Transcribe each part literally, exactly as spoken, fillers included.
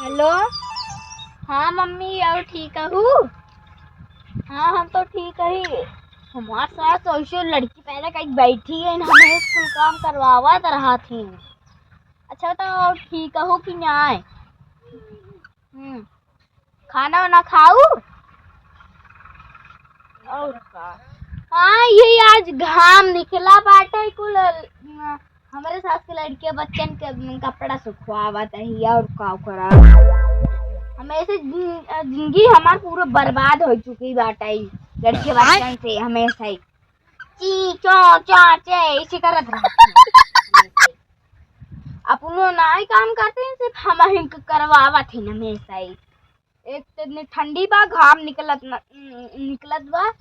हेलो। हाँ मम्मी, और ठीक हऊ? हाँ, हम तो ठीक ही। हमार सास ऐसे लड़की पैदा कइ बैठी है, हमें स्कूल काम करवावत रहत ही। अच्छा, तो ठीक हऊ कि नाय? हम्म। खाना वाना खाऊ? और का? हाँ, यही आज घाम निकला बाटे कुल, अ, हमरे सास के लड़के बच्चन के, अम, कपड़ा सुखवावत ही और का करा। हमें ऐसे जिन-, अ, जिंदगी हमार पूरा बर्बाद हो चुकी बाटे ई लड़के बच्चन से हमेशा ही। ची, चो, चो, चे, ऐसे करत रहत ही। अपनो नाई काम करते हैं, सिर्फ हमहिन के करवावत ही हमेशा ही। एक तो इतनी ठंडी बा, घाम निकलत न, निकलत बा,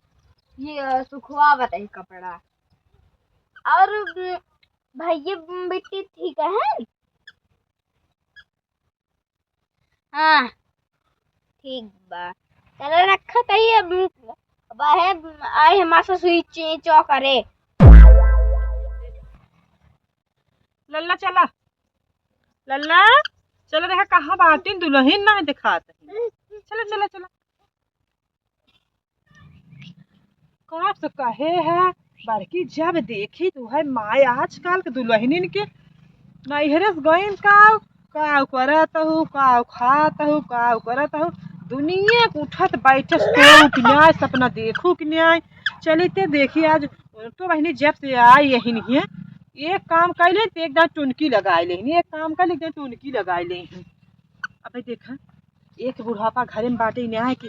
ये, अ, सुखवावत है कपड़ा। और, उम, भैया, उम, बिट्टी ठीक है? हाँ, ठीक बा। चलो रखत है अब, अब है, आए हमार ससुई ची, चो करे। लल्ला चला, लल्ला चला, देखा कहाँ बाटिन दुलहिन ना देखात है। चला, चला, चला। कब से कहे है बड़की, जब देखी तो है माय आजकल के दुलहिनिन के नैहरे से गइन का, का करत हऊ, का खात हऊ, का करत हऊ। दुनिया के उठत बैठत सोऊ कि न्याय, सपना देखू कि न्याय। चली ते देखी आज तो बहिनी जब से आई यही नहीं है, एक काम कइ ले ते एकदम टुनकी लगाइ लेहिन, एक काम कइ ले एकदम टुनकी लगाइ लेहिन। अबे देखा, एक बुढ़ापा घरे में बाटे, न्याय कि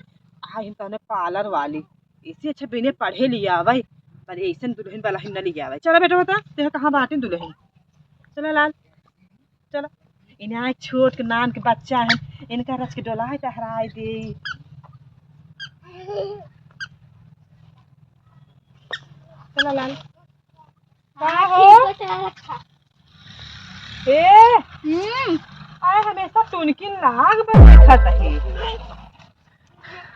आई हम तने पार्लर वाली, इससे अच्छा बिने पढ़े लियावै, पर ऐसन दुलहिन वाला ही न लियावै। चला बेटा, बता, देखा कहाँ बाटे दुलहिन। चला लाल, चला। इन्हें आए छोट के नान के बच्चा है, इनका रच के डोलाए टहराए दे। चला लाल। का हाँ, हो? ठीक बा, चला रखा। ए, हम्म। आए हमेशा टुनकी नाग बन देखत है।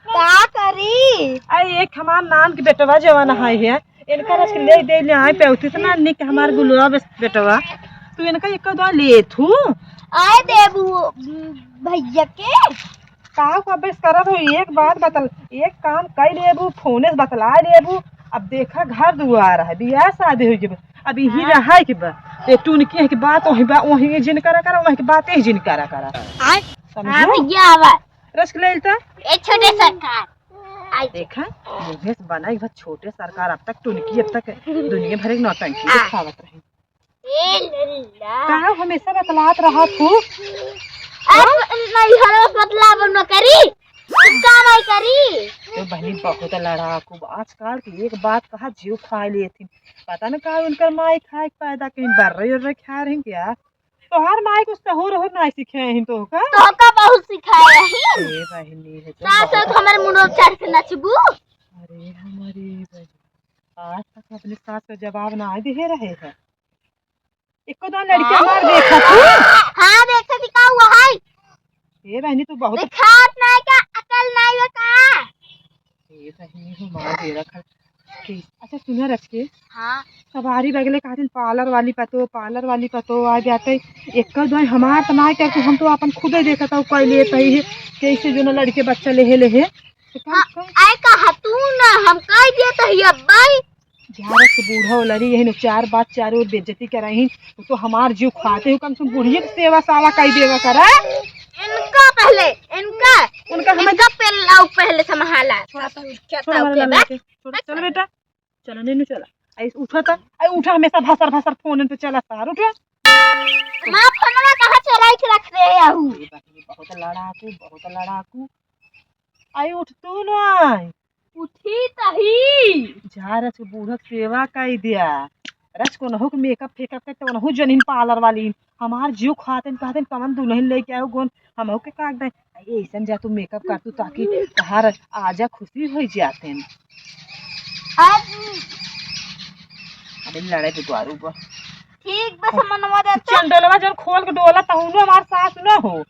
का करी? अरे, एक हमार नान के बेटवा जवन है, है, इनका रच के ले दे ले आए पे, इतना निक हमार गुलवा बस बेटवा। तू इनका एक दो ले थू। आए देबू, उम, भैया के। का को अबे करत हो? एक बात बतल, एक काम कइ लेबू, फोने से बतला लेबू। अब देखा घर दुआर है, बियाह शादी हो गई, अब यही हाँ। रहा के बा। ते टुनकी है कि बात वही बा, वही जिन करा करा, वही के बात ही जिन करा करा। आए? समझो? हाँ भैया, आवा। रस के ले लेता। ए छोटे सरकार। आई देखा, मुँहे से बना एक बार छोटे सरकार, अब तक टुनकी, अब तक दुनिया भर एक नौटंकी आ। दिखावत रही। ए लल्ला। का हमेशा बतलात रहा तू? अब नहीं हरो बतलाव न करी। का नहीं करी? तो बहनी बहुत लड़ाकू, आजकल की एक बात कहा जीव खा लेती। पता न का उनकर माई खाए के पैदा कहीं बर्रे उर्रे खा रही क्या? तोहार माई कुछ सहूर ओहूर नाहीं सिखाए हिन तोहका? तोहका बहुत सिखाए रही। ए बहिनी, है तो सास बहुत सास हमर मुंडो चढ़ के नचबू। अरे हमारी बहिनी, आज तक अपने सास का जवाब ना दिहे रहे है। एको दान लड़के हाँ। मार देखा तू। हाँ, देखा थी का हुआ है? ए बहिनी, तू बहुत दिखात नाहीं का, अकल नाहीं बा का? ए बहिनी, हमार दे रखा। के, अच्छा सुना रच के। हाँ। सवारी बगले कहतिन पार्लर वाली पतो, पार्लर वाली पतो आ जाते। एक दो हमार त ना करके हम तो अपन खुदे देखत हूँ, कई लेत ही है, कैसे जो ना लड़के बच्चा लेहे लेहे। तो का, हाँ, का? आए कहा तू ना, हम कह दिया तो ही अब्बाई। जा रच के बूढ़ा हो लड़ी, यही नु चार बात चारों ओर बेइज्जती कराई, वो तो हमार जीव खाते हो, कम से कम बुढ़िया के सेवा सावा कई देवा करा। इनका पहले, इनका, उनका हमें इनका पहले, पहले संभाला। छोड़ा, छोड़ा, छोड़ा, छोड़ा, चल बेटा। चला, चला, नीनू, चला। आई उठा ता, आई उठा, हमेशा भसर भसर फोन पे चला तार, उठा। माँ, फोनवा कहाँ चोराई के रख दे आहू? ए बहिनी, बहुत लड़ाकू, बहुत लड़ाकू। आई उठ तू ना आई। उठी तही। जा रच के बूढ़क सेवा कई दिया। रच को नहु के मेकअप फेकअप के तो नहु जनिन पार्लर वाली। हमार जीव खातिन कहतिन कवन दुलहिन लेके आयो गोन। हमहू के काट दे। अरे ऐसन जा तू मेकअप कर तू ताकि तहार आजा खुशी होइ जातिन। आज अबे लड़े दुआरू बा। ठीक बस मनवा देता। चंडोलवा जन खोल के डोला तहुनो हमार सास न हो।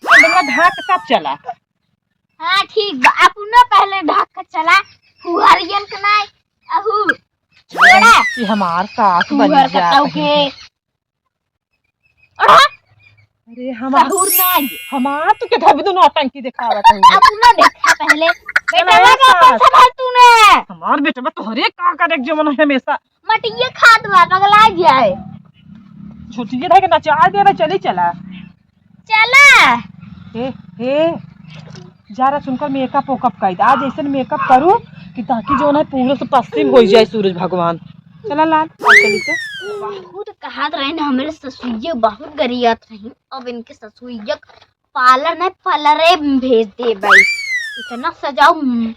चंडोलवा ढाक के सब चला। हाँ ठीक बा, अपनो पहले ढाक के चला। फुहरियन के नाई अहू। चल कि हमार सास बन जात है। अरे हमार सहूर ना आइए। हमार तो के धबी दोनों नौटंकी देखावत है। अपना देखा पहले। बेटा का अपन संभाल तूने। हमार बेटवा तोहरे का करे के जवन हमेशा मटिये खात बा, पगला जाए। छोटिये रह के नचा दे भाई, चली चला। चला। हे, हे, जरा सुनकर मेकअप वेकअप कर दे। आज ऐसन मेकअप करू कि ताकि जवन है पूरब से पश्चिम होइ जाए सूरज भगवान। चला लाल, आज चली के। बहुत कहत रहे ना, हमरे ससुइया बहुत गरियात रही। अब इनके ससुइया पार्लर नहीं, पार्लरे में भेज दे भाई। इतना सजाऊ, हम्म,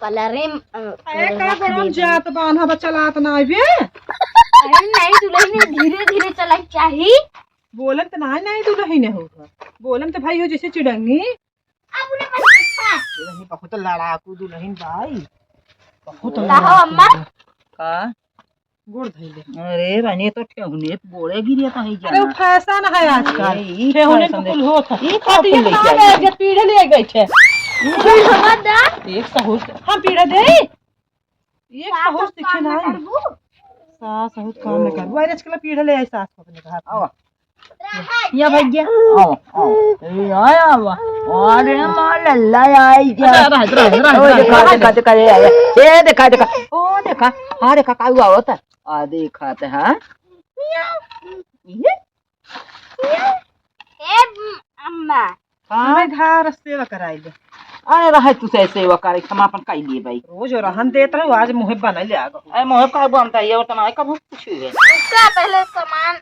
पार्लरे में, अ, अरे का रख गोड़म देबे। जात बान्हा बा, चलात ना आइबे। अरे नहीं दुलहिन, धीरे धीरे चलाई चाही। बोलन त नहीं, नहीं दुलहिन हो। बोलन त भाई हो जैसे चिड़ंगी। अब उन्हें बस अच्छा। दुलहिन बहुत लड़ाकू दुलहिन भाई। बहुत कहो लड़ाकू अम्मा। है। का? गोड़ धइले। अरे बहनी, तो ठेहुने पे गोड़े गिरे तो है अरे, वो जाना। फैशन है आजकल। अरे, ई ठेहुने फैशन पे कुल देख। होत है। ई का अरे, ये कुल लेके कहाँ आई? गए? ये पीढ़े ले आई बैठे। ई पीढ़े मत दा। एक सहूर से, हम पीढ़े दे। एक सास सहूर से सीखे काम ना ना। करबू। सास सहूर काम ना करबू। अरे, आजकल पीढ़े ले आई सास को अपने घर। आवा। या भैया। आओ, आओ। ए, आया बा। अरे, माँ लल्ला आई जा। रह, रह, रह, रह, ओ, रह, देखा, रह, देखा, रह। देखा, ए, आया। ए, देखा, देखा। ओ, देखा। हाँ, देखा, काऊ आवत है। आ, देखा ते, हाँ। ये? ए, अम्मा। हाँ? मैं घर सेवा कराई ले। अरे, रहे तू से सेवा करे, हम अपन काई लिए भाई। रोज रहन देत रहो, आज मुँहे बना ले आ गो। अरे, मुँहे का बनता है, ये तो ना कबहूँ कुछ हुए। उसका पहले सामान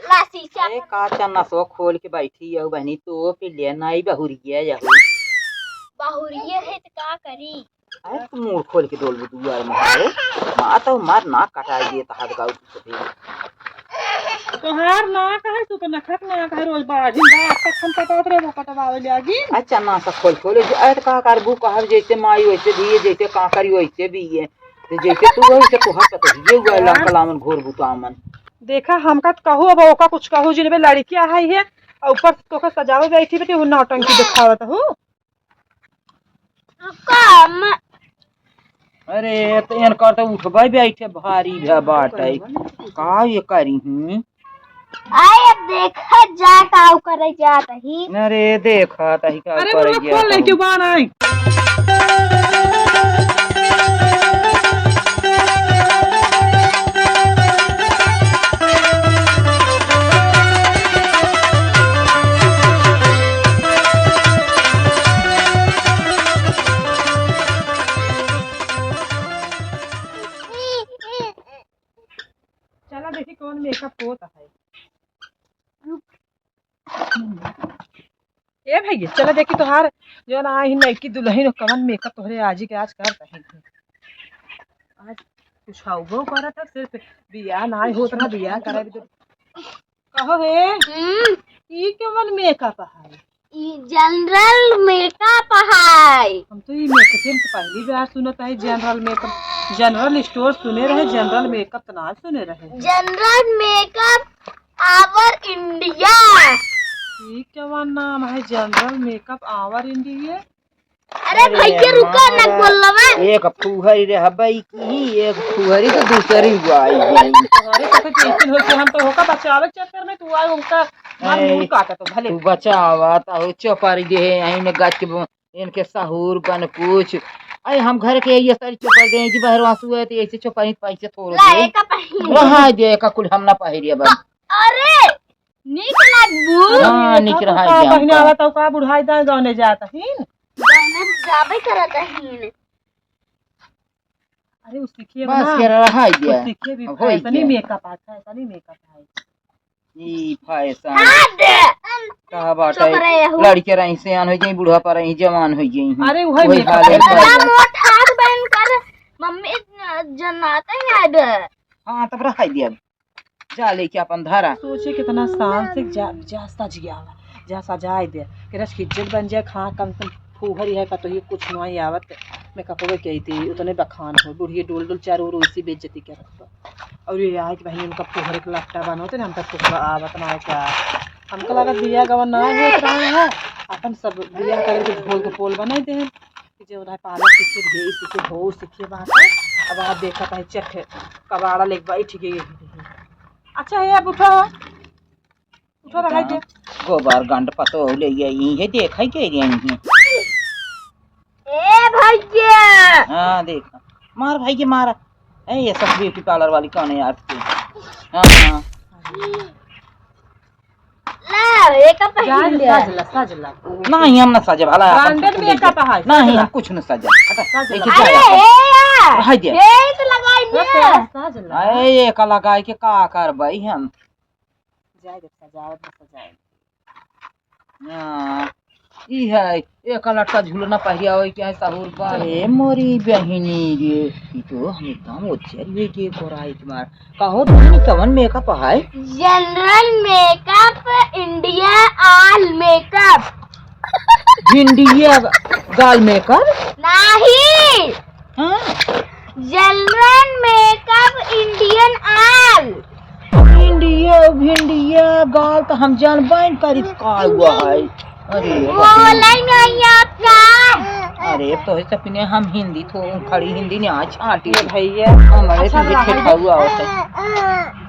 ला शीशा। अरे, का चन्ना सो खोल के बैठी है बहनी, तो पे ले नाई बहुरिया यहू। बहुरिया है तो का करी? अरे, तू मुँह खोल के डोल दुआर में है। मार तो मार, नाक कटाई दे तो हाथ गाऊ तू तो। तोहार नाक है, तू तो नखरक नाक है, रोज बाढ़ी बा, आज तक हम कटावत रहे, वो कटवावे ले आगी। अच्छा, नाक खोल खोल, अरे, तो का करबू, कहब जैसे माई वैसे भी है, जैसे कांकरी वैसे भी है। तो जैसे तू वही से तोहार पतोहिए हुआ, लंका लामन घोर बुतामन। देखा, हमका तो कहू, अब ओका कुछ कहू जिन बे, लड़किया है ये, और ऊपर से तोका सजावे बैठी बेटी, वो नौटंकी दिखावत हूँ। रुको, म- अरे, तो इनकर तो उठबे बैठे भारी भे बाटे। का ये करी हूँ? आए, अब देखा जा, का करे जात ही। अरे, देखा तही का अरे, करे मुँह जात खोल ले, हूँ। क्यों बान आई? चला देखी कौन मेकअप होत है। ए भैया, चला देखी तोहार जौन आई नईकी दुलहिन कवन मेकअप तोहरे आजी के आज करत है। आज कुछ हउबो करत है, सिर्फ बियाह नाई होत रहा, बियाह करावे दे। कहो हे, हम्म। ई केवन मेकअप है? ई जनरल मेकअप है। हम तो ई मेकअप के तो पहली बार सुनत है, जनरल मेकअप। जनरल स्टोर सुने रहे, जनरल मेकअप तो ना सुने रहे। General makeup our India. ई केवन नाम है, जनरल मेकअप आवर इंडिया? अरे अरे भैया, रुका ना, हमारा बोलवा। एक फुहरी रे हबई की, एक फुहरी तो दूसरी हुआ आई गई। अरे तो कैसे हो कि हम तो होका बचावे के चक्कर में तू आए, उनका मार ए, मुंह काटा तो भले। तू बचावा, ता हो चोपारी दे है, यहीं में गाछ के ब-, इनके सहूर बन कुछ। अरे हम घर के ये सारी चोपारी दे, जी बाहर आंसू है, तो ऐसे चोपारी पैसे थोड़ो ला, दे। एका पहिन। रहा दे, एका कुल हम ना पहिरिया बन। अरे, नीक लागबू। हाँ, अरे, नीक तो रहा का जान बहिना तो। आवा तो का बुढ़ाई दाएं गौने जात ही? गौने जाबे करत ही। अरे, उ सीखिए बस ना। के रहा है उ दिया। सीखिए भी अब होई फैशनी क्या? मेकअप है, फैशनी मेकअप है। ई फैशन। हाँ दे। का बात चुप है? रहे हो। लड़के रही सियान हो जाई, बूढ़ा पर रही जवान हो जाई। अरे, वही वही मेकअप हाल है। है। इतना मोट हाथ बन कर मम्मी जनाते हैं अब। हाँ, तब रहा दिया। जा लेके अपन धरा। सोचे कितना शान से जा, जा सज गया, जा सजाए दे, कि रस की इज्जत बन जाए, खा कम से कम फूहरी है, पतोही कुछ नहीं आवत, मेकअपवे कही थी, उतने बखान हो, बुढ़िए डोल डोल चारों ओर इसी बेइज्जती के रखबा। और ये आए कि बहनी उनका फूहरे के लट्टा बनोते ना, हमका फूहरा आवत ना है क्या? हमका लगत बिया गवन ना होत रहा है, अपन सब बिया करे के ढोल के पोल बनाई दे। कि जे उधर पार्लर सीखे, ढेर सीखे, बहुत सीखे बात है। अब आप देखत है चट कबाड़ा लेके बैठ गई। अच्छा है, अब उठो, उठो, रखाई दे। गोबर गंड पतो ले ये, ये देखा ही के रही है। ए भैया। हाँ, देखा। मार भाई के मारा। ए, ये सब ब्यूटी पार्लर वाली कौन है यार तू? हाँ, हाँ। ला, ये का पहन जा, लिया? सज ला, सज ला। नहीं, हम ना सजे वाला, अपन ब्रांडेड से मेकअप है, नहीं, सज ला। हम कुछ ना सजे। हटा, सज ला। लेके अरे, जा, ए यार। रह दे। ए, तो लगाई बस ना। यार, सज ला। ए, ये का लगाई के का करबई हम? जाए दे, सजावत में सजाए। हाँ, ई है, एक लटका झूलना पहिया होई, क्या है, सहूर बा। अरे मोरी बहिनी रे, ई तो हम एकदम उज्जर हुई के गोराई के मार। कहो बहिनी, कवन मेकअप है? General makeup, India all makeup. India गाल मेकअप? नहीं। हाँ? General makeup Indian all. India, भिंडिया, गाल तो हम जानबे न करी का हुआ है। अरे, बोले नहीं आपका। अरे, तो है सपिने हम हिंदी थो, खड़ी हिंदी नहीं आज छाटी। ये भैया, हमारे अच्छा, तो ये ठेठा हुआ होता है।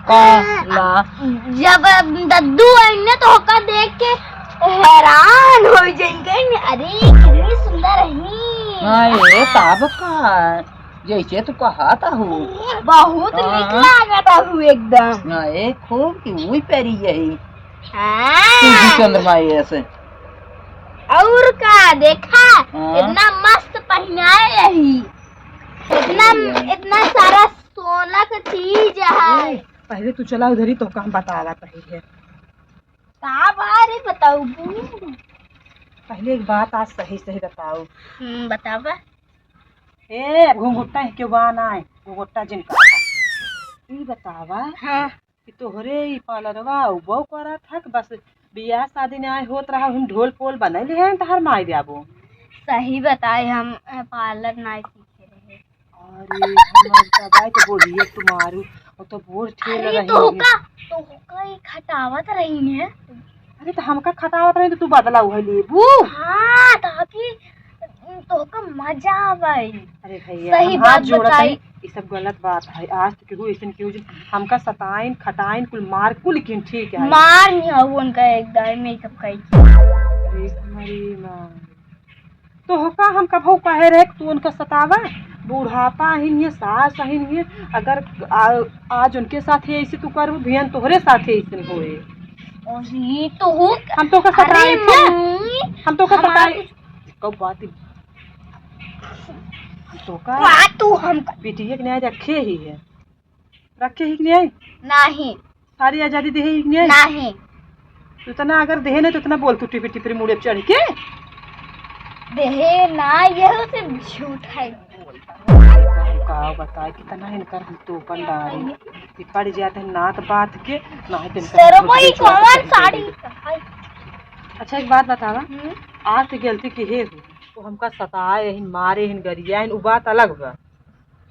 का? ला। जब दद्दू आइने तो ओका देख के हैरान हो जाएंगे। अरे, कितनी सुंदर है। हाँ, ये तब का? जैसे तू कहत हऊ। बहुत हाँ। नीक लागत हऊ एकदम। हाँ, ए, खूब की उई पेरी यही। हाँ। सूरज चंद्रमा ये से। और का देखा? हाँ। इतना मस्त पहिनाए यही। इतना, यही है। इतना सारा सोना का चीज है। ए, पहले तू चला उधर ही तो काम बतावा पहले। का बारे बताऊ? पहले एक बात आज सही सही बताऊ। हम्म, बतावा। ए, घुंघुट्टा है क्यों बा ना है? घुंघुट्टा जिनका। ई बतावा हाँ। कि तोहरे ई पार्लरवा उबो करत हक, बस बियाह शादी में आए होत रहा, हम ढोल पोल बनैले हैं तहार माई बाबू। सही बताए, हम, अ, पार्लर ना सीखे रहे। अरे, हमार दवाई तो बोलिए तुम्हारू, वो तो बोर ठेल अरे, रही तो है। होका, तो होका ही खटावत रही है। अरे, तो हमका खटावत रही तो तू बदला उहे लेबू? हाँ, ताकि तोहका मजा आवे। अरे भैया, सही हम हाथ बात जोड़त बताई। हई, ई सब गलत बात है। आज तो केहू ऐसन केहू जो हमका सताइन, खटाइन, कुल मार, कुल किन ठीक है। मार नहीं हो उनका एक दाई मेकअप कई के। अरे हमारी माँ। तोहका हम कबहू कहे रहे कि तू उनका सतावा? बुढ़ापा ही नहीं है, सास ही नहीं है। अगर आ, आज उनके साथ ही ऐसे तू करबू, भियन तोहरे साथ ही ऐसे होए। और ये तो हो हम तोहका अरे सताई थे? मम्मी, हम तोहका हमारा सताई? कुछ कब बात ही? हम तोहका का तू हम बिटिया के न्याय रखे ही है, रखे ही कि नहीं? नहीं। सारी आजादी देहे ही कि नहीं? नहीं। उतना अगर देहे नहीं तो उतना बोल तू टिपरी टिपरी मुड़े चढ़ के। देहे ना, ये सिर्फ झूठ है। का बताए कितना इनकर हम तो पंडारी कि पड़ जाते हैं नात बात के, ना है तो इनकर सर, हम वही झूठ कौन झूठ साड़ी? अच्छा एक बात बतावा, हम्म? आज की गलती की है हो, वो हमका सताए हैं, मारे हैं, गरिया हैं, वो बात अलग बा।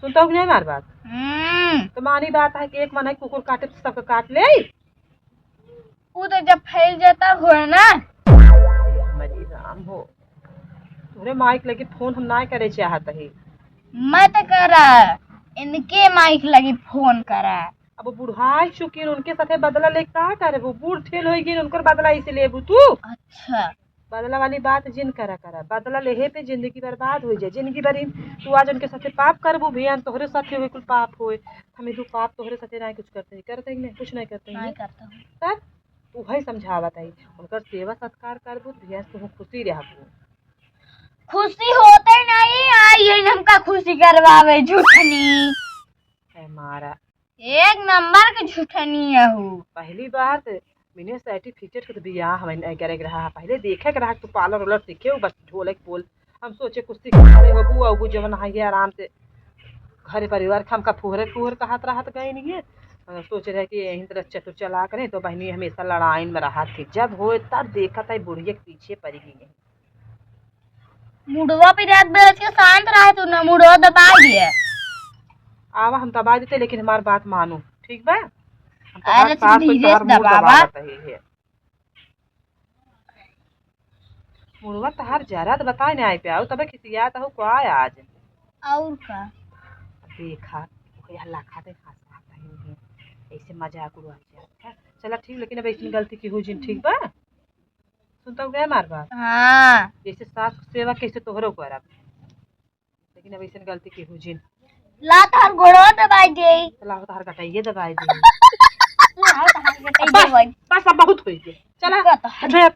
सुनता हो कि नहीं हमार बात? हम्म। तो मानी बात है कि एक मन है कुकुर काटे तो सबके काट ले। वो तो जब फैल जाता हो ना। अरे हमारी राम हो, तोरे माइक लगे फोन हम ना करे चाहत ही। मत करा, इनके माइक लगे फोन करा। अब बुढ़ाई चुकी, उनके साथे बदला ले का करे? वो बूढ़ ठेल होई गई, उनकर बदला इसे लेबू तू? अच्छा। बदला वाली बात जिन करा करा, बदला लेहे पे जिंदगी बर्बाद हो जाए। जिंदगी भर ही तू आज उनके साथे पाप करबू, भियान तोहरे साथे हुए कुल पाप होए। हम तू पाप तोहरे साथे नहीं कुछ करते ही, करते ही नहीं, कुछ नहीं करते ही। नहीं करता हूँ। तब उहे समझावत है, उनकर सेवा सत्कार करबू, भियान तू खुशी रहबू। खुशी होते नहीं, आई है हमका खुशी करवावे, झूठनी। ए मारा। एक नंबर के झूठनी है हु। पहली बात, बिना सर्टिफिकेट के तो बियाह हमें नहीं करे के रहा। पहले देखे के रहा कि तू पार्लर उलर सीखे हो, बस ढोलक बोल। हम सोचे कुछ सीखे होबू, अबू जवन है आराम से घरे परिवार के हमका फुहरे फुहर कहत रहत गए नहीं है। अ, सोचे रहे कि यही तरह चतुर चला करें तो बहनी हमेशा लड़ाई में रहत थी। जब होए तब देखत है बुढ़िया के पीछे पड़ गई है। मुड़वा पे रात बरस के शांत रहे तू ना, मुड़वा दबा दिया। आवा हम दबा देते, लेकिन हमार बात मानो, ठीक बा? हम तोहार अरे, सास कोई धीरे से तोहार मुड़ दबावा। दबावत ही है। मुड़वा तोहार जरा तो बताए ना आए पे आओ, तबे खिसियात हो को आए आज। और का? देखा, ओकरे हल्ला खाते खास बात है, ऐसे मजाक उड़ाई जात है। चला ठीक, लेकिन अब ऐसी गलती की हो जिन, ठीक बा? सुनता हो गया हमार बात? हाँ। जैसे सास सेवा कैसे तोहरो करब, लेकिन अब ऐसी गलती की हो जिन। ला तोहर गोड़वा दबाई दे। चला हो तोहर गटाइए दबाई दे। ला तोहर गटाई दे भाई। बस अब बहुत हो गया, चला का तो है? उठे।